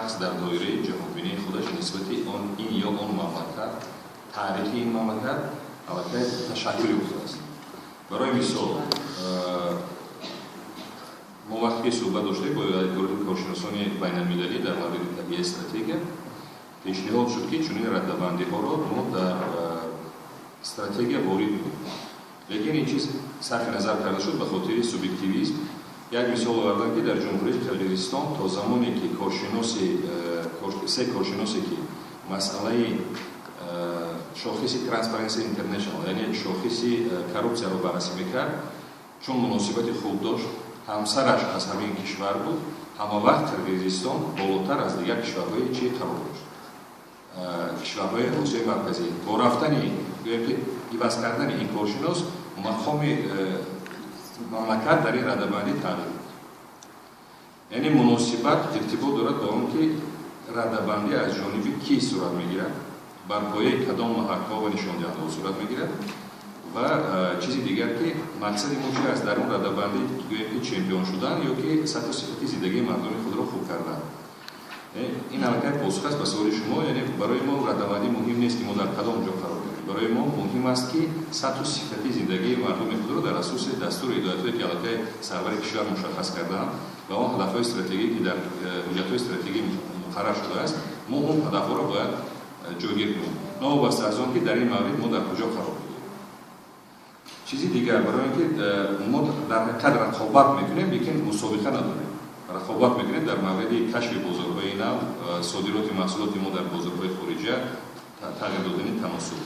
Шахс дар доираи ҷаҳонбинии худаш нисбати он ин ё он мамлакат, таърихи ин мамлакат аллакай ташаккул ёфтааст. Барои мисол, мо вақте ки суҳбат доштем бо гурӯҳи коршиносони байналмилалӣ дар мавриди таҳияи стратегия, пешниҳод шуд, ки чунин радабандиҳоро мо дар стратегия ворид кунем. Лекин ин чиз сарфи назар карда шуд ба хотири субъективизм. Як мисол овардам, ки дар Ҷумҳурии Қирғизистон то замоне ки коршиноси се коршиносе, ки масъалаи шохиси Transparency International, яъне шохиси коррупсияро баррасӣ мекард, чун муносибати хуб дошт, ҳамсараш аз ҳамин кишвар буд, ҳама вақт Қирғизистон болотар аз дигар кишварҳои чӣ қарор дошт, кишварҳои Осиёи Марказӣ. Бо рафтани, гӯем ки иваз кардани ин коршинос, мақоми мамлакат дар ин радабандӣ тағйир ёфт. Яъне муносибат иртибот дорад ба он ки радабандӣ аз ҷониби кӣ сурат мегирад, бар пояи кадом маҳакҳо ва нишондиҳандаҳо сурат мегирад. Ва чизи дигар, ки мақсади мо чи аст дар он радабандӣ, гӯем ки чемпион шудан ё ки сатҳу сифати зиндагии мардуми худро хуб кардан. Ин аллакай посух аст ба суоли шумо. Яъне барои мо радабандӣ муҳим нест, ки мо дар кадом ҷо қарор дорем. Барои мо муҳим аст, ки сатҳу сифати зиндагии мардуми худро дар асоси дастуру ҳидоятҳое, ки аллакай сарвари кишвар мушаххас кардаанд, ва он ҳадафҳои стратегӣ, ки дар ҳуҷҷатҳои стратегӣ муқаррар шудааст, мо он ҳадафҳоро бояд ҷойгир кунем, новобаста аз он ки дар ин маврид мо дар куҷо қарор мегирем. Чизи дигар, барои ин ки мо дар ҳақиқат рақобат мекунем, лекин мусобиқа надорем. Рақобат мекунем дар мавриди кашфи бозорҳои нав, содироти маҳсулоти мо дар бозорҳои хориҷа, тағйир додани таносуб.